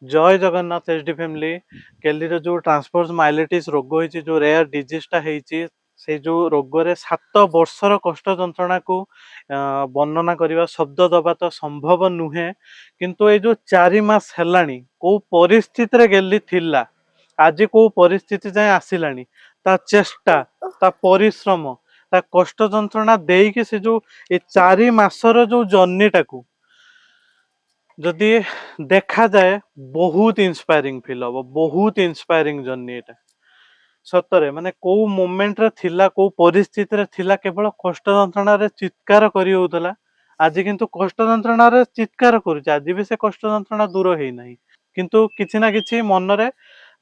ଜୟ Jagannath H D family. ଗେଲିର ଯୋଉ transverse ମାଇଲାଇଟିସ୍ ରୋଗ ହେଇଛି, ଯୋଉ ରେୟାର ଡିଜିଜଟା ହେଇଛି, ସେଇ ଯୋଉ ରୋଗରେ 7 ବର୍ଷର କଷ୍ଟ ଯନ୍ତ୍ରଣାକୁ ବର୍ଣ୍ଣନା କରିବା, ଶବ୍ଦ ଦବା ତ ସମ୍ଭବ ନୁହେଁ। କିନ୍ତୁ ଏଇ ଯୋଉ 4 ମାସ ହେଲାଣି, କୋଉ ପରିସ୍ଥିତିରେ ଗେଲି ଥିଲା, ଆଜି କୋଉ ପରିସ୍ଥିତି ଯାଏଁ ଆସିଲାଣି, ତା ଚେଷ୍ଟା, ତା ପରିଶ୍ରମ, ତା କଷ୍ଟ ଯନ୍ତ୍ରଣା ଦେଇକି ସେ ଯୋଉ ଏ 4 ମାସର ଯୋଉ ଜର୍ଣ୍ଣିଟାକୁ ଯଦି ଦେଖାଯାଏ, ବହୁତ ଇନ୍ସପାୟାରିଂ ଫିଲ୍ ହବ। ବହୁତ ଇନ୍ସପାୟାରିଂ ଜର୍ଣ୍ଣି ଏଇଟା ସତରେ। ମାନେ କୋଉ ମୋମେଣ୍ଟରେ ଥିଲା, କୋଉ ପରିସ୍ଥିତିରେ ଥିଲା, କେବଳ କଷ୍ଟ ଯନ୍ତ୍ରଣାରେ ଚିତ୍କାର କରି ହଉଥିଲା। ଆଜି କିନ୍ତୁ କଷ୍ଟ ଯନ୍ତ୍ରଣାରେ ଚିତ୍କାର କରୁଛି। ଆଜି ବି ସେ କଷ୍ଟ ଯନ୍ତ୍ରଣା ଦୂର ହେଇନାହିଁ, କିନ୍ତୁ କିଛି ନା କିଛି ମନରେ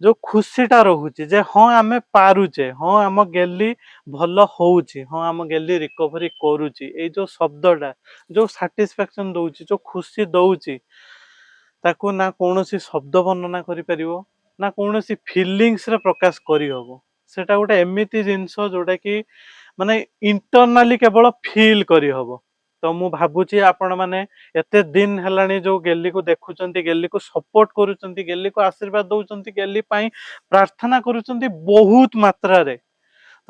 ଯୋଉ ଖୁସିଟା ରହୁଛି ଯେ ହଁ, ଆମେ ପାରୁଛେ, ହଁ, ଆମ ଗେଲି ଭଲ ହଉଛି, ହଁ, ଆମ ଗେଲି ରିକଭରି କରୁଛି, ଏଇ ଯୋଉ ଶବ୍ଦଟା ଯୋଉ ସାଟିସ୍ଫାକ୍ସନ ଦଉଛି, ଯୋଉ ଖୁସି ଦଉଛି, ତାକୁ ନା କୌଣସି ଶବ୍ଦ ବର୍ଣ୍ଣନା କରିପାରିବ, ନା କୌଣସି ଫିଲିଙ୍ଗସରେ ପ୍ରକାଶ କରିହବ। ସେଟା ଗୋଟେ ଏମିତି ଜିନିଷ ଯୋଉଟା କି ମାନେ ଇଣ୍ଟରନାଲି କେବଳ ଫିଲ୍ କରିହବ। ତ ମୁଁ ଭାବୁଛି ଆପଣ ମାନେ ଏତେ ଦିନ ହେଲାଣି ଯୋଉ ଗେଲିକୁ ଦେଖୁଛନ୍ତି, ଗେଲିକୁ ସପୋର୍ଟ କରୁଛନ୍ତି, ଗେଲିକୁ ଆଶୀର୍ବାଦ ଦଉଛନ୍ତି, ଗେଲି ପାଇଁ ପ୍ରାର୍ଥନା କରୁଛନ୍ତି ବହୁତ ମାତ୍ରାରେ,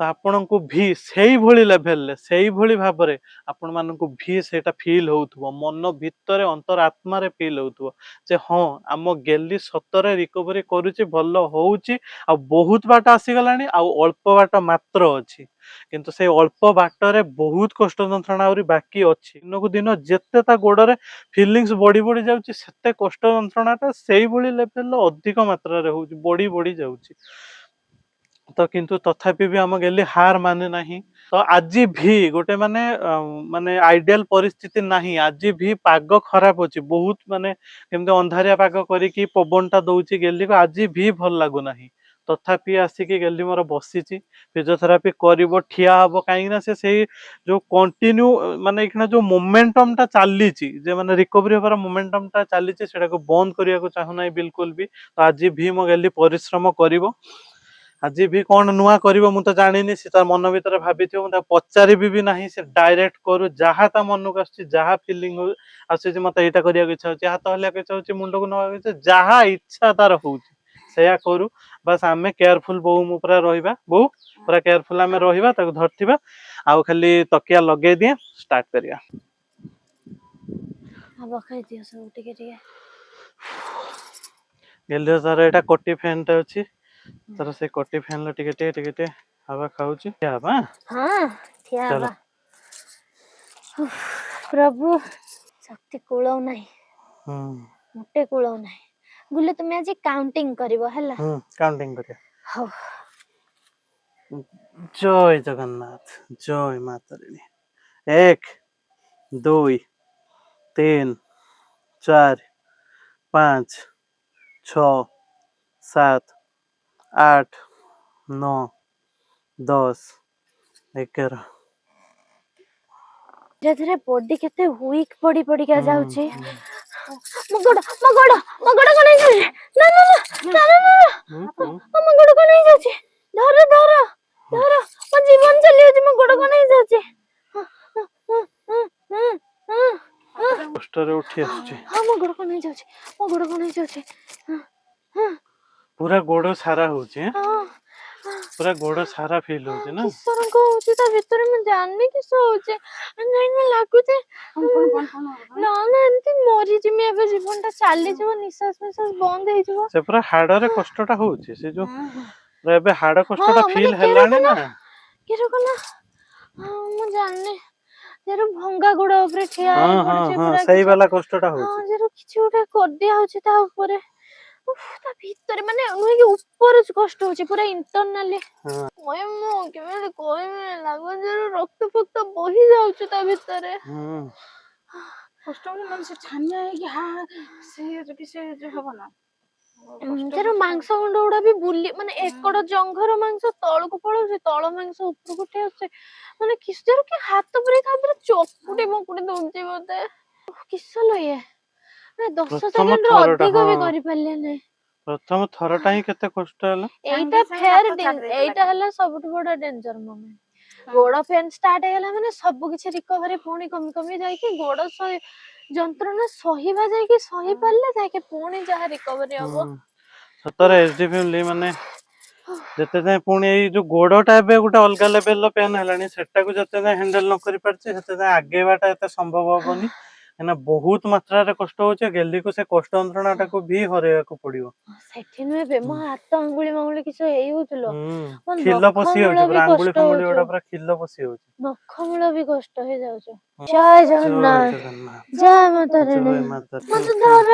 ତ ଆପଣଙ୍କୁ ଭି ସେଇଭଳି ଲେଭେଲରେ, ସେଇଭଳି ଭାବରେ ଆପଣମାନଙ୍କୁ ଭି ସେଇଟା ଫିଲ୍ ହଉଥିବ, ମନ ଭିତରେ, ଅନ୍ତର ଆତ୍ମାରେ ଫିଲ୍ ହଉଥିବ ଯେ ହଁ, ଆମ ଗେଲି ସତରେ ରିକଭରି କରୁଛି, ଭଲ ହଉଛି, ଆଉ ବହୁତ ବାଟ ଆସିଗଲାଣି, ଆଉ ଅଳ୍ପ ବାଟ ମାତ୍ର ଅଛି। କିନ୍ତୁ ସେଇ ଅଳ୍ପ ବାଟରେ ବହୁତ କଷ୍ଟ ଯନ୍ତ୍ରଣା ଆହୁରି ବାକି ଅଛି। ଦିନକୁ ଦିନ ଯେତେ ତା ଗୋଡରେ ଫିଲିଙ୍ଗସ ବଢି ବଢି ଯାଉଛି, ସେତେ କଷ୍ଟ ଯନ୍ତ୍ରଣାଟା ସେଇଭଳି ଲେଭେଲର ଅଧିକ ମାତ୍ରାରେ ହଉଛି, ବଢି ବଢି ଯାଉଛି। ତ କିନ୍ତୁ ତଥାପି ବି ଆମ ଗେଲି ହାର ମାନେ ନାହିଁ। ତ ଆଜି ଭି ଗୋଟେ ମାନେ ଆଇଡିଆଲ ପରିସ୍ଥିତି ନାହିଁ। ଆଜି ଭି ପାଗ ଖରାପ ଅଛି ବହୁତ, ମାନେ କେମିତି ଅନ୍ଧାରିଆ ପାଗ କରିକି ପବନଟା ଦଉଛି। ଗେଲିକୁ ଆଜି ଭି ଭଲ ଲାଗୁନାହିଁ। ତଥାପି ଆସିକି ଗେଲି ମୋର ବସିଛି, ଫିଜିଓଥେରାପି କରିବ, ଠିଆ ହବ। କାହିଁକି ନା ସେ ସେଇ ଯୋଉ କଣ୍ଟିନ୍ୟୁ ମାନେ ଏଇଖିଣା ଯୋଉ ମୋମେଣ୍ଟମ ଟା ଚାଲିଛି, ଯେ ମାନେ ରିକଭରି ହବାର ମୋମେଣ୍ଟମ ଟା ଚାଲିଛି, ସେଟାକୁ ବନ୍ଦ କରିବାକୁ ଚାହୁଁନାହିଁ ବିଲକୁଲ ବି। ତ ଆଜି ଭି ମୋ ଗେଲି ପରିଶ୍ରମ କରିବ। ଆଜି ବି କଣ ନୂଆ କରିବ ମୁଁ ତ ଜାଣିନି। ସେ ତା ମନ ଭିତରେ ଭାବିଥିବ, ମୁଁ ତାକୁ ପଚାରିବି ବି ନାହିଁ। ସେ ଡାଇରେକ୍ଟ କରୁ, ଯାହା ତା ମନକୁ ଆସୁଛି, ଯାହା ଫିଲିଙ୍ଗ ଆସୁଛି। ମତେ ଏଇଟା କରିବାକୁ ଇଚ୍ଛା ହଉଛି, ହାତ ହଲିବାକୁ ଇଚ୍ଛା ହଉଛି, ମୁଣ୍ଡକୁ ନବାକୁ ଇଚ୍ଛା, ଯାହା ଇଚ୍ଛା ତାର ହଉଛି ସେଇଆ କରୁ। ବାସ୍, ଆମେ କେୟାରଫୁଲ, ବୋଉ ମୁଁ ପୁରା ରହିବା। ବୋଉ, ପୁରା କେୟାରଫୁଲ ଆମେ ରହିବା, ତାକୁ ଧରିଥିବା। ଆଉ ଖାଲି ତକିଆ ଲଗେଇ ଦିଏ, ଷ୍ଟାର୍ଟ କରିବା। ପକେଇ ଦିଅ ସବୁ ଟିକେ ଟିକେ। ଗେଲିର ତାର ଏଇଟା କଟି ଫ୍ୟାନଟା ଅଛି, ତାର ସେ କଟି ଫ୍ୟାନର ଟିକେ ଟିକେ ଟିକେ ଟିକେ ହାୱା ଖାଉଛି। ଠିଆ ହବା? ହଁ, ଠିଆ ଚାଲ। ହବା। ଉଫ୍, ପ୍ରଭୁ, ଶକ୍ତି କୁଳଉ ନାହିଁ। ମୋଟେ କୁଳଉ ନାହିଁ। ଗୁଲୁ, ତୁମେ ଆଜି କାଉଣ୍ଟିଂ କରିବ, ହେଲା? ହୁଁ, କାଉଣ୍ଟିଂ କରିବା। ହଉ। ଜୟ ଜଗନ୍ନାଥ, ଜୟ ମା ତାରିଣୀ। 1, 2, 3, 4, 5, 6, 7, 8, 9, 10, 11। ଧୀରେ ଧୀରେ ବଡି କେତେ ୱିକ୍ ପଡି ପଡିକା ଯାଉଛି। ମୋ ଗୋଡ, ମୋ ଗୋଡ, ମୋ ଗୋଡ କଣ ହେଇଯାଉଛି? ନା ନା ନା ନା ନା ନା। ମୋ ଗୋଡ କଣ ହେଇଯାଉଛି? ଧର, ଧର, ଧର, ମୋ ଜୀବନ ଚାଲି ଯାଉଛି। ମୋ ଗୋଡ କଣ ହେଇଯାଉଛି? କଷ୍ଟରେ ଉଠି ଆସୁଛି। ହଁ, ମୋ ଗୋଡ କଣ ହେଇଯାଉଛି, ମୋ ଗୋଡ କଣ ହେଇଯାଉଛି। ପୁରା ଗୋଡ ସାରା ହଉଛି ଏଁ? ହଁ। ପୁରା ଗୋଡ ସାରା ଫିଲ୍ ହଉଛି ନା? କିଶୋରଙ୍କ ହଉଛି ତା ଭିତରେ, ମୁଁ ଜାଣିନି କିସ ହଉଛି। ନାଇଁ ନା, ଲାଗୁଛି ନା ନା, ଏମିତି ମରିଯିମି ଏବେ, ଜୀବନ ଟା ଚାଲିଯିବ, ନିଶ୍ୱାସ ନିଶ୍ୱାସ ବନ୍ଦ ହେଇଯିବ। ସେ ପୁରା ହାଡରେ କଷ୍ଟଟା ହଉଛି। ସେ ଯୋଉ ପୁରା ଏବେ ହାଡ କଷ୍ଟଟା ମାନେ ଫିଲ୍ ହେଲାଣି ନା? କିରକ ନା, ହଁ, ମୁଁ ଜାଣିନି, ଯେର ଭଙ୍ଗା ଗୋଡ ଉପରେ ଠିଆ ହେଇ ପଡୁଛି ପୁରା ସେଇ କିଛି ବାଲା କଷ୍ଟଟା ହଉଛି। ଯେର କିଛି ଗୋଟେ କରିଦିଆ ହଉଛି ତା ଉପରେ। ଉଫ୍, ତା ଭିତରେ ମାନେ ନୁହେଁ କି ଉପରେ କଷ୍ଟ ହଉଛି, ପୁରା ଇଣ୍ଟରନାଲି। କହିବି ମୁଁ କେମିତି କହିବି? ଲାଗୁଛି ଯେର ରକ୍ତ ଫକ୍ତ ବହି ଯାଉଛି ତା ଭିତରେ। କଷ୍ଟ ହଉଛି, ନହେଲେ ସେ ଛାନିଆ ହେଇକି ହା ସେ ଯଦି ସେ ଯୋଉ ହବ ନା। ତାର ମାଂସ ଖଣ୍ଡ ଗୁଡା ବି ବୁଲି, ମାନେ ଏକଡ ଜଙ୍ଘର ମାଂସ ତଳକୁ ପଳଉଛି, ତଳ ମାଂସ ଉପରକୁ ଉଠି ଆସୁଛି। ମାନେ କିସର କି ହାତ ପୁରେଇ ତା ଭିତରେ ଚକୁଟି ମକୁଟି ଦଉଛି ମତେ। ଉଫ୍, କିସ ଲୋ ଇଏ, ମାନେ 10 ପ୍ରଥମ ସେକେଣ୍ଡ ରୁ ଥରଟା ଅଧିକ ବି କରିପାରିଲେ ନାହିଁ। ପ୍ରଥମ ଥରଟା ହିଁ କେତେ କଷ୍ଟ ହେଲା। ଏଇଟା ସାଙ୍ଗେ ସାଙ୍ଗେ ଫେର ହାତ ଛାଡି ଦେଇଥିଲା। ଏଇଟା ହେଲା ସବୁଠୁ ବଡ ଡେଞ୍ଜର ମୋମେଣ୍ଟ। ଗୋଡ ପେନ୍ ଷ୍ଟାର୍ଟ ହେଇଗଲା ମାନେ ସବୁ କିଛି ରିକଭରି ପୁଣି କମି କମି ଯାଇକି ଗୋଡ ଯନ୍ତ୍ରଣା ସହିବା ଯାଇକି, ସହି ପାରିଲେ ଯାଇକି ପୁଣି ଯାହା ରିକଭରି ହବ। ସତରେ ଏଚଡି ଫ୍ୟାମିଲି, ମାନେ ଯେତେ ଯାଏଁ ପୁଣି ଏଇ ଯୋଉ ଗୋଡଟା ଏବେ ଗୋଟେ ଅଲଗା ଲେଭେଲ ର ପେନ୍ ହେଲାଣି, ସେଟାକୁ ଯେତେ ଯାଏଁ ହ୍ୟାଣ୍ଡେଲ ନ କରିପାରିଛି, ସେତେ ଯାଏଁ ଆଗେଇବାଟା ଏତେ ସମ୍ଭବ ହବନି, କାହିଁକିନା ବହୁତ ମାତ୍ରାରେ କଷ୍ଟ ହଉଛି। ଗେଲିକୁ ସେ କଷ୍ଟ ଯନ୍ତ୍ରଣାଟାକୁ ବି ହରେଇବାକୁ ପଡିବ। ସେଠି ନୁହେଁ ବେ, ମୋ ହାତ ଆଙ୍ଗୁଳି ମାଙ୍ଗୁଳି କିଛି ହେଇଯାଉଥିଲ। ମୋ ଖିଲ ନଖ ପଶି ମୂଳ ଯାଉଛି ବି ପୁରା, ଆଙ୍ଗୁଳି କଷ୍ଟ ଫାଙ୍ଗୁଳି ହଉଛି। ଗୁଡା ପୁରା ଖିଲ ପଶି ଯାଉଛି। ନଖ ମୂଳ ବି କଷ୍ଟ ହେଇଯାଉଛି। ଜୟ ଜୟ ଜଗନ୍ନାଥ। ଜଗନ୍ନାଥ। ଜୟ ମା ତାରିଣୀ। ଜୟ ମା ତାରିଣୀ। ମତେ ଧର।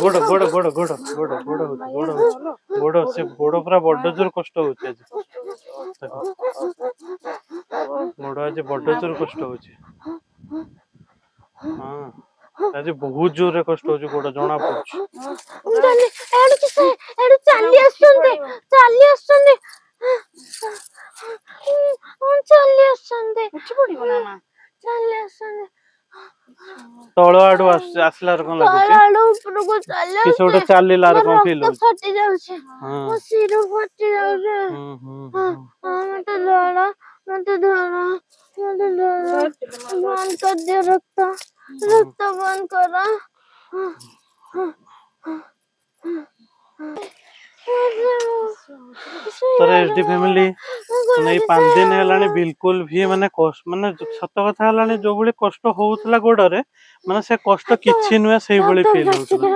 ଗୋଡ ଗୋଡ ଗୋଡ ଗୋଡ ଗୋଡ ଗୋଡ ହଉଛି, ଗୋଡ ହଉଛି, ଗୋଡ, ସେ ଗୋଡ ପୁରା ବଡ ଜୋର କଷ୍ଟ ହଉଛି ଆଜି ତାକୁ। ଗୋଡ ଆଜି ବଡ ଜୋର କଷ୍ଟ ହଉଛି। ହଁ, ଆଜି ବହୁତ ଜୋରରେ କଷ୍ଟ ହଉଛି ଗୋଡ, ଜଣା ପଡୁଛି। ଚାଲି ଏଆଡୁ କିସ ଏଆଡୁ ଚାଲି ଆସୁଛନ୍ତି, ଚାଲି ଆସୁଛନ୍ତି, ଚାଲି ଆସୁଛନ୍ତି। ଉଠି ପଡିବ ନା ମା? ଚାଲି ଆସୁଛନ୍ତି। ତଳ ଆଡୁ ଆସୁଛି, ଆସିଲା ରକମ ତଳ ଲାଗୁଛି। ଆଡୁ ଉପରକୁ ଚାଲି କିଛି ଗୋଟେ ଆସୁଛି। ଚାଲିଲା ମୋ ରକମ ଫିଲ୍ ରକ୍ତ ହଉଛି। ଫାଟି ଯାଉଛି। ମୋ ଶିର ଫାଟି ଯାଉଛି। ହୁଁ ହୁଁ ହଁ। ହୁଁ। ହଁ, ମତେ ଧର, ମତେ ଧର, ମତେ ଧର। ବନ୍ଦ କରିଦିଅ ରକ୍ତ, ରକ୍ତ ବନ୍ଦ କର। ହଁ, ହଁ, ହଁ, ହଁ। ଥରେ ଏଚଡି ଫ୍ୟାମିଲି, ମାନେ ଏଇ 5 ଦିନ ହେଲାଣି ବିଲକୁଲ ବି ମାନେ ମାନେ ସତ କଥା ହେଲାଣି, ଯୋଉଭଳି କଷ୍ଟ ହଉଥିଲା ଗୋଡରେ, ମାନେ ସେ କଷ୍ଟ କିଛି ନୁହେଁ ସେଇଭଳି ଫିଲ୍ ହଉଥିଲା।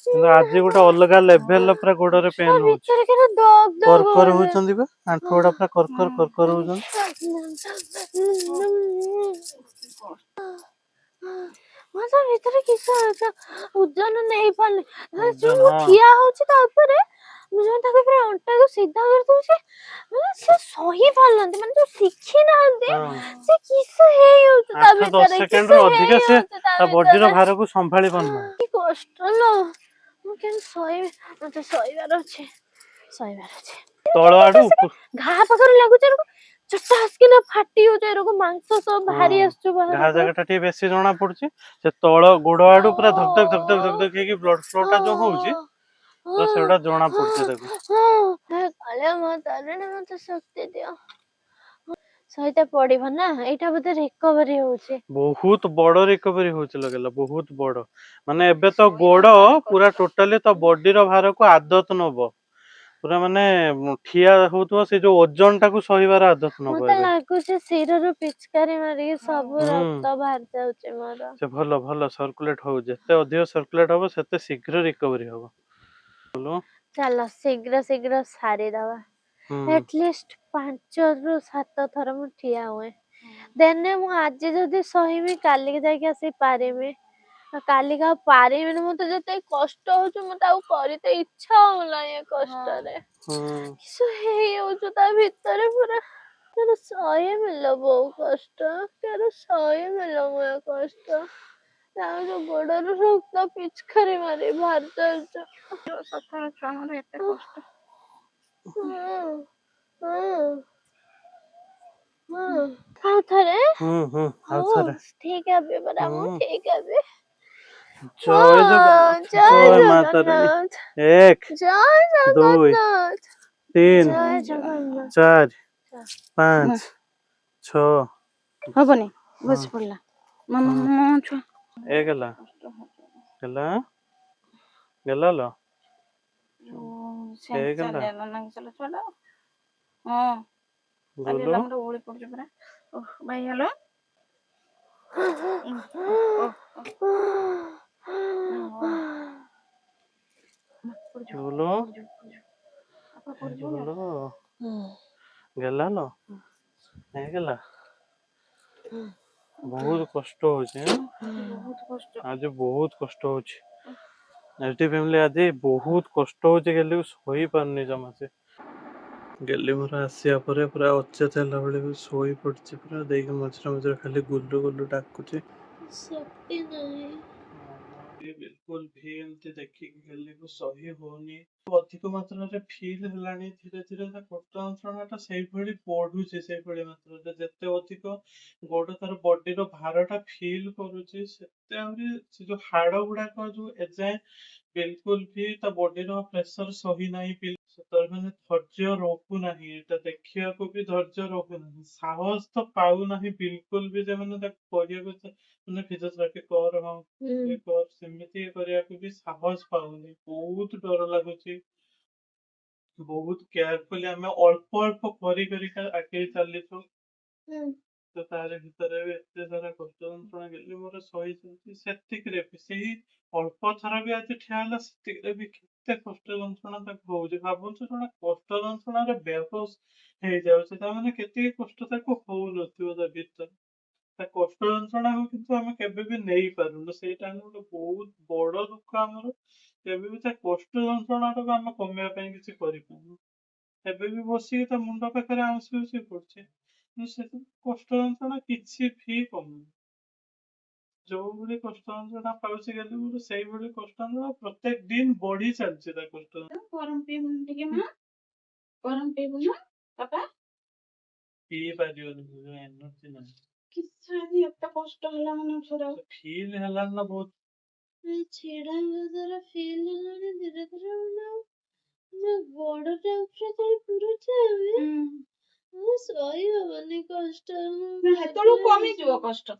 କିନ୍ତୁ ଆଜି ଗୋଟେ ଅଲଗା ଲେଭେଲ ର ପୁରା ଗୋଡରେ ପେନ୍ ହଉଛି। ଭିତରେ କେତେ ଦଗ ଦଗ କର ହଉଛି। ହଉଛନ୍ତି ବା, ଆଣ୍ଠୁ ଗୁଡା ପୁରା କର କର କର କର ହଉଛନ୍ତି। ମୋ ତା ଭିତରେ କିସ ହଉଛି, ଓଜନ ନେଇପାରୁନି ମାନେ ଯୋଉ ଓଜନ, ମୁଁ ହଁ। ଠିଆ ହଉଛି ତା ଉପରେ, ମୁଁ ଯୋଉ ତାକୁ ପୁରା ଅଣ୍ଟାକୁ ସିଧା କରିଦଉଛି, ମାନେ ସେ ସହି ପାରୁନାହାନ୍ତି, ମାନେ ଯୋଉ ଶିଖି ନାହାନ୍ତି। ସେ କିସ ହେଇଯାଉଛି ତା 8-10 ଭିତରେ ସେକେଣ୍ଡ କିସ ରୁ ଅଧିକା ସେ ହେଇଯାଉଛି ତା ତା ବଡିର ଭିତରେ। ଭାରକୁ ସମ୍ଭାଳି ପାରୁନାହାନ୍ତି। କି କଷ୍ଟ ଲୋ, ମୁଁ କେମିତି ସହିବି? ମତେ ସହିବାର ଅଛି, ସହିବାର ଅଛି। ତଳ ଆଡୁ ଉପର ଘା ପାଖରେ ଲାଗୁଛି ଏରକ ଚଟାସ୍ କିନା ଫାଟି ଯାଉଛି, ଏରକ ମାଂସ ସବୁ ବାହାରି ଆସୁଛି ଘା ବାହାରକୁ। ଜାଗା ଟା ଟିକେ ବେଶୀ ଜଣା ପଡୁଛି। ସେ ତଳ ଗୋଡ ଆଡୁ ପୁରା ଧକ ଧକ ଧକ ଧକ ଧକ ଧକ ହେଇକି ବ୍ଲଡ ଫ୍ଲୋ ଟା ଯୋଉ ହଉଛି, ତ ସେଗୁଡା ଜଣା ପଡୁଛି ତାକୁ। ହେ କାଳିଆ, ମା ତାରିଣୀ, ମତେ ଶକ୍ତି ଦିଅ। ସହିତେ ପଡିବ ନା, ଏଇଟା ବୋଧେ ରିକଭରି ହଉଛି। ବହୁତ ବଡ ରିକଭରି ହଉଛି ଲଗେଇଲା, ବହୁତ ବଡ। ମାନେ ଏବେ ତ ଗୋଡ ପୁରା ଟୋଟାଲି ତ ବଡିର ଭାରକୁ ଆଦତ ନବ ପୁରା, ମାନେ ଠିଆ ହଉଥିବ, ସେ ଯୋଉ ଓଜନ ଟାକୁ ସହିବାର ଆଦତ ନବ ମତେ ଏବେ। ଲାଗୁଛି ଶିରରୁ ପିଚକାରି ମାରିକି ସବୁ ରକ୍ତ ବାହାରି ଯାଉଛି ମୋର। ସେ ଭଲ ଭଲ ସର୍କୁଲେଟ ହଉ, ଯେତେ ଅଧିକ ସର୍କୁଲେଟ ହବ ସେତେ ଶୀଘ୍ର ରିକଭରି ହବ। ବୋଲ। ଚାଲ ଶୀଘ୍ର ଶୀଘ୍ର ସାରିଦବା। ଆଟଲିଷ୍ଟ 5ରୁ 7 ଥର ମୁଁ ଠିଆ ହୁଏ ଦେନେ, ମୁଁ ଆଜି ଯଦି ସହିବି କାଲିକି ଯାଇକି ଆସି ପାରିବି, ଆଉ କାଲିକି ଆଉ ପାରିବିନି। ମତେ ଯେତେ କଷ୍ଟ ହଉଛି, ମତେ ଆଉ କରିତେ ଇଚ୍ଛା ହଉନାହିଁ ଏ କଷ୍ଟରେ। କିସ ହେଇଯାଉଛି ତା ଭିତରେ ପୁରା। ତାର ସହିମିଲ ବହୁ କଷ୍ଟ, ତାର ସହିମିଲ ମୁଁ ଏ କଷ୍ଟ। ତାର ଯୋଉ ଗୋଡରୁ ରକ୍ତ ପିଚକାରି ମାରି ବାହାରି ଯାଉଛି। ସତରେ ଛୁଆଙ୍କର ଏତେ କଷ୍ଟ। ହୁଁ ହୁଁ ହୁଁ ଆଉ ଥରେ। ହୁଁ ହୁଁ ଆଉ ହଉ। ଥରେ। ଠିକ ହେବି ପରା ମୁଁ। ଠିକ ହେବି। ଜୟ ଜଗନ୍ନାଥ। ଜୟ ଜୟ ମା ତାରିଣୀ। ଜଗନ୍ନାଥ। 1, ଜୟ 2, ଜଗନ୍ନାଥ। 3, ଜୟ ଜଗନ୍ନାଥ। 4, 5, 6। ହବନି, ବସି ପଡିଲା ମାମା, ମାମା, ଛୁଆ। ଏ ଗଲା, ଗଲା, ଗଲା ଲୋ। ହେଇଗଲା। ଚାଲିଲା ଛୁଆଟା। ହଁ। ଗୁଲୁ। ଚାଲିଲା, ଆମର ଓଳି ପଡୁଛି ପୁରା। ଓହ ଭାଇ, ହ୍ୟାଲୋ। ଗୁଲୁ, ଗୁଲୁ, ଗଲା ଲୋ, ହେଇଗଲା। ବହୁତ କଷ୍ଟ ହଉଛି ଆଁ? ବହୁତ କଷ୍ଟ। ଆଜି ବହୁତ କଷ୍ଟ ହଉଛି ଏଚଡି ଫ୍ୟାମିଲି, ଆଜି ବହୁତ କଷ୍ଟ ହଉଛି। ଗେଲି ଶୋଇ ପାରୁନି ଜମା ସେ। ଗେଲି ମୋର ଆସିବା ପରେ ପୁରା ଅଚେତ ହେଲା ଭଳି ବି ଶୋଇ ପଡିଛି ପୁରା ଦେଇକି, ମଝିରେ ମଝିରେ ଖାଲି ଗୁଲୁ ଗୁଲୁ ଡାକୁଛି। ଶକ୍ତି ନାହିଁ। ବିଲକୁଲ ବି ଏମିତି ଦେଖିକି ଗେଲିକୁ ସହି ହଉନି। ଅଧିକ ମାତ୍ରାରେ ଫିଲ୍ ହେଲାଣି ଧୀରେ ଧୀରେ, ତା କଷ୍ଟ ଯନ୍ତ୍ରଣାଟା ସେଇଭଳି ବଢୁଛି। ସେଇଭଳି ମାତ୍ରାରେ ଯେତେ ଅଧିକ ଗୋଡ ତାର ବଡିର ଭାରଟା ଫିଲ୍ କରୁଛି, ସେତେ ଆହୁରି ସେ ଯୋଉ ହାଡ ଗୁଡାକ ଯୋଉ ଏଯାଏଁ ବିଲକୁଲ ବି ତା ବଡିର ପ୍ରେସର ସହି ନାହିଁ। ସେତେବେଳେ ମାନେ ଧୈର୍ଯ୍ୟ ରହୁନାହିଁ, ଏଇଟା ଦେଖିବାକୁ ବି ଧୈର୍ଯ୍ୟ ରହୁନାହିଁ, ସାହସ ତ ପାଉନାହିଁ ବିଲକୁଲ ବି ଯେ ମାନେ ତାକୁ କରିବାକୁ, ମାନେ ଫିଜିଓଥେରାପି କର, ହଁ ଇଏ କର, ସେମିତି କରିବାକୁ ବି ସାହସ ପାଉନି। ବହୁତ ଡର ଲାଗୁଛି। ବହୁତ କେୟାରଫୁଲି ଆମେ ଅଳ୍ପ ଅଳ୍ପ କରି କରିକା ଆଗେଇ ଚାଲିଛୁ। ତ ତାରି ଭିତରେ ବି ଏତେ ସାରା କଷ୍ଟ ଯନ୍ତ୍ରଣା ଗେଲି ମୋର ସହିଛନ୍ତି, ସେତିକିରେ ବି ସେଇ ଅଳ୍ପ ଥର ବି ଆଜି ଠିଆ ହେଲା, ସେତିକିରେ ବି କେତେ କଷ୍ଟ ଯନ୍ତ୍ରଣା ତାକୁ ହଉଛି ଭାବନ୍ତୁ। ଜଣେ କଷ୍ଟ ଯନ୍ତ୍ରଣାରେ ବେହୋସ ହେଇଯାଉଛି, ତା ମାନେ କେତିକି କଷ୍ଟ ତାକୁ ହଉନଥିବ ତା ଭିତରେ। ତା କଷ୍ଟ ଯନ୍ତ୍ରଣାକୁ କିନ୍ତୁ ଆମେ କେବେ ବି ନେଇପାରୁନୁ। ସେଇଟା ହେଲା ଗୋଟେ ବହୁତ ବଡ ଦୁଃଖ ଆମର। କେବେ ବି ତା କଷ୍ଟ ଯନ୍ତ୍ରଣାଟାକୁ ଆମେ କମେଇବା ପାଇଁ କିଛି କରିପାରୁନୁ। ଏବେ ବି ବସିକି ତା ମୁଣ୍ଡ ପାଖରେ ଆଉଁସି ଆଉଁସି ପଡୁଛି, କିନ୍ତୁ ସେ କଷ୍ଟ ଯନ୍ତ୍ରଣା କିଛି ବି କମୁନି। ଯୋଉଭଳି କଷ୍ଟ ଯନ୍ତ୍ରଣା ପାଉଛି ଗେଲି ମୋର, ସେଇଭଳି କଷ୍ଟ ଯନ୍ତ୍ରଣା ପ୍ରତ୍ୟେକ ଦିନ ବଢି ଚାଲିଛି ତା କଷ୍ଟ। ଗରମ ପିଇବୁନି ଟିକେ ମା? ଗରମ ପିଇବୁ ନା ବାପା? ପିଇ ପାରିବନି, ଏନର୍ଜି ନାହିଁ। କିଛି ଆଜି ଏତେ କଷ୍ଟ ହେଲା ମାନେ ସେଟା ଫିଲ୍ ହେଲାଣି ନା ବହୁତ। ଛିଡା ହେବା ଦ୍ୱାରା ଫିଲ୍ ହେଲାଣି ଧୀରେ ଧୀରେ, ମାନେ ମୋ ଗୋଡଟା ଉପରେ ଯେତେବେଳେ ପୁରଉଛି ଆମେ, ମୁଁ ସହି ହବନି କଷ୍ଟ। ନା, ସେତେବେଳକୁ କମିଯିବ କଷ୍ଟ।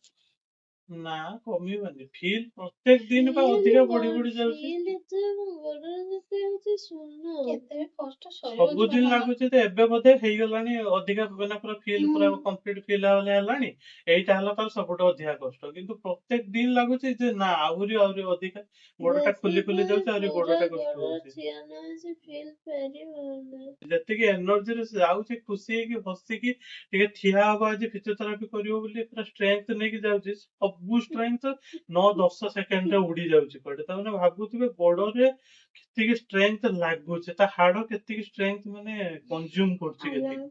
ନା, କମିବନି। ଫିଲ୍ ପ୍ରତ୍ୟେକ ଦିନ ବା ଅଧିକା ବଢି ବଢି ଯାଉଛି। ଫିଲ୍ ଏତେ ମୋ ଗୋଡରେ ଯେତେ ହଉଛି ଶୁଣ। କେତେ ବି କଷ୍ଟ ସହିବ। ସବୁଦିନ ଲାଗୁଛି ଯେ ଏବେ ବୋଧେ ହେଇଗଲାଣି ଅଧିକା, ମାନେ ପୁରା ଫିଲ୍ ପୁରା କମ୍ପ୍ଲିଟ ଫିଲ୍ ହେଲାଣି, ଏଇଟା ହେଲା ତାର ସବୁଠୁ ଅଧିକା କଷ୍ଟ। କିନ୍ତୁ ପ୍ରତ୍ୟେକ ଦିନ ଲାଗୁଛି ଯେ ନା, ଆହୁରି ଆହୁରି ଅଧିକା ଗୋଡଟା ଖୋଲି ଖୋଲି ଯାଉଛି, ଆହୁରି ଗୋଡଟା କଷ୍ଟ ହଉଛି। ଠିଆ ନ ହେଇଛି ଫିଲ୍ ପାରିବନି। ଯେତିକି ଏନର୍ଜିରେ ସେ ଯାଉଛି, ଖୁସି ହେଇକି ହସିକି ଟିକେ ଠିଆ ହବ ଆଜି ଫିଜିଓଥେରାପି କରିବ ବୋଲି ପୁରା ଷ୍ଟ୍ରେংଥ ନେଇକି ଯାଉଛି, ସବୁ ଷ୍ଟ୍ରେংଥ 9-10 ସେକେଣ୍ଡରେ ଉଡି ଯାଉଛି କୁଆଡେ। ତା ମାନେ ଭାବୁଥିବେ ଗୋଡରେ କେତିକି ଷ୍ଟ୍ରେংଥ ଲାଗୁଛି, ତା ହାଡ କେତିକି ଷ୍ଟ୍ରେংଥ ମାନେ କନଜ୍ୟୁମ କରୁଛି କେତିକି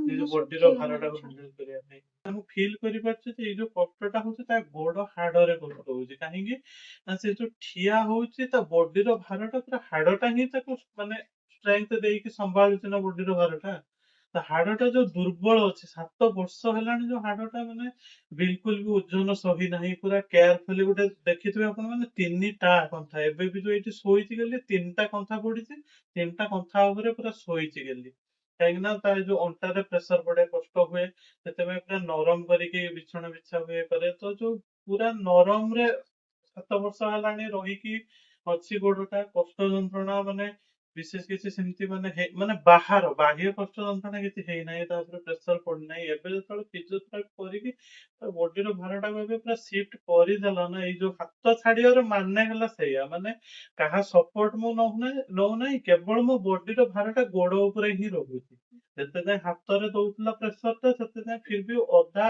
ନିଜ ବଡିର ଭାରଟାକୁ ହ୍ୟାଣ୍ଡେଲ କରିବା ପାଇଁ। ମୁଁ ଫିଲ୍ କରିପାରୁଛି ଯେ ଏଇ ଯୋଉ କଷ୍ଟଟା ହଉଛି, ତା ଗୋଡ ହାଡରେ କଷ୍ଟ ହଉଛି। କାହିଁକି ନା ସେ ଯୋଉ ଠିଆ ହଉଛି, ତା ବଡିର ଭାରଟା ପୁରା ହାଡଟା ହିଁ ତାକୁ ମାନେ ଷ୍ଟ୍ରେংଥ ଦେଇକି ସମ୍ଭାଳୁଛି ନା ବଡିର ଭାରଟା। ତା ହାଡଟା ଯୋଉ ଦୁର୍ବଳ ଅଛି, 7 ବର୍ଷ ହେଲାଣି ଯୋଉ ହାଡଟା ମାନେ ବିଲକୁଲ ବି ଓଜନ ସହି ନାହିଁ। ପୁରା କେୟାରଫୁଲି ଗୋଟେ ଦେଖିଥିବେ ଆପଣ ମାନେ ତିନିଟା କନ୍ଥା, ଏବେ ବି ଯୋଉ ଏଇଠି ଶୋଇଛି ଗେଲି, ତିନିଟା କନ୍ଥା ପଡିଛି, ତିନିଟା କନ୍ଥା ଉପରେ ପୁରା ଶୋଇଛି ଗେଲି। କାହିଁକି ନା ତା ଯୋଉ ଅଣ୍ଟାରେ ପ୍ରେସର ପଡେ, କଷ୍ଟ ହୁଏ, ସେଥିପାଇଁ ପୁରା ନରମ କରିକି ବିଛଣା ବିଛା ହୁଏ କରେ। ତ ଯୋଉ ପୁରା ନରମରେ 7 ବର୍ଷ ହେଲାଣି ରହିକି ଅଛି ଗୋଡଟା, କଷ୍ଟ ଯନ୍ତ୍ରଣା ମାନେ ବିଶେଷ କିଛି ସେମିତି ମାନେ ମାନେ ବାହାର ବାହ୍ୟ କଷ୍ଟ ଯନ୍ତ୍ରଣା କିଛି ହେଇନାହିଁ, ତା ଉପରେ ପ୍ରେସର ପଡିନାହିଁ। ଏବେ ଯେତେବେଳେ ଫିଜିଓଥେରାପି କରିକି ତା ବଡିର ଭାରଟାକୁ ଏବେ ପୁରା ସିଫ୍ଟ କରିଦେଲା ନା, ଏଇ ଯୋଉ ହାତ ଛାଡିବାର ମାନେ ହେଲା ସେଇଆ, ମାନେ କାହା ସପୋର୍ଟ ମୁଁ ନଉନାହିଁ ନଉନାହିଁ, କେବଳ ମୋ ବଡିର ଭାରଟା ଗୋଡ ଉପରେ ହିଁ ରହୁଛି। ଯେତେ ଯାଏଁ ହାତରେ ଦଉଥିଲା ପ୍ରେସର ଟା, ସେତେ ଯାଏଁ ଫିର ବି ଅଧା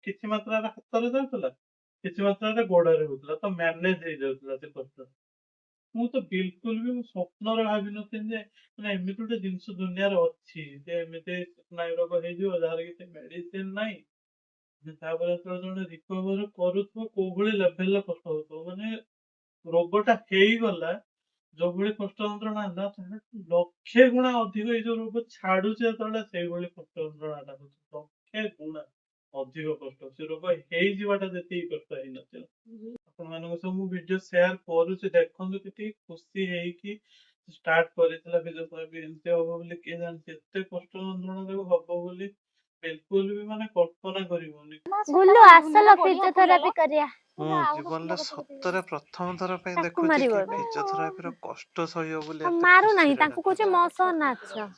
କିଛି ମାତ୍ରାରେ ହାତରେ ଯାଉଥିଲା, କିଛି ମାତ୍ରାରେ ଗୋଡରେ ହଉଥିଲା, ତ ମ୍ୟାନେଜ ହେଇଯାଉଥିଲା ସେ କଷ୍ଟ। ମୁଁ ତ ବିଲକୁଲ ବି ମୁଁ ସ୍ୱପ୍ନରେ ଭାବିନଥିଲି ଯେ ମାନେ ଏମିତି ଗୋଟେ ଜିନିଷ ଦୁନିଆରେ ଅଛି ଯେ ଏମିତି ସ୍ନାୟୁ ରୋଗ ହେଇଯିବ, ଯାହାର କିଛି ମେଡିସିନ ନାହିଁ। ତାପରେ ଯେତେବେଳେ ଜଣେ ରିକଭର କରୁଥିବ, କୋଉ ଭଳି ଲେଭେଲର କଷ୍ଟ ହଉଥିବ। ମାନେ ରୋଗଟା ହେଇଗଲା, ଯୋଉଭଳି କଷ୍ଟ ଯନ୍ତ୍ରଣା ହେଲା, ତାଠୁ ଲକ୍ଷେ ଗୁଣା ଅଧିକ ଏଇ ଯୋଉ ରୋଗ ଛାଡୁଛି ଯେତେବେଳେ, ସେଇଭଳି କଷ୍ଟ ଯନ୍ତ୍ରଣାଟା ହଉଛି। ଲକ୍ଷେ ଗୁଣା ଅଧିକ କଷ୍ଟ ସେ ରୋଗ ହେଇଯିବାଟା ଯେତିକି କଷ୍ଟ ହେଇନଥିବ। ଆପଣମାନଙ୍କ ସହ ମୁଁ ଭିଡିଓ ସେୟାର କରୁଛି, ଦେଖନ୍ତୁ କେତିକି ଖୁସି ହେଇକି ଷ୍ଟାର୍ଟ କରିଥିଲା ଫିଜିଓଥେରାପି। ଏମିତି ହବ ବୋଲି କିଏ ଜାଣିଛି? ଏତେ କଷ୍ଟ ଯନ୍ତ୍ରଣା ତାକୁ ହବ ବୋଲି ବିଲକୁଲ ବି ମାନେ କଳ୍ପନା କରିହଉନି। ଗୁଲୁ, ଆସଲ ଫିଜିଓଥେରାପି କରିବା। ମୁଁ ଜୀବନରେ ସତରେ ପ୍ରଥମ ଥର ପାଇଁ ତାକୁ ଦେଖୁଛି ମାରିବ କି ଏବେ। ଫିଜିଓଥେରାପିର କଷ୍ଟ ସହିବ ବୋଲି ଆଉ ଏତେ ମାରୁନାହିଁ ଖୁସିରେ ତାଙ୍କୁ, କହୁଛି ଡାକୁଛି। ମୋ ସହ ନାଚ।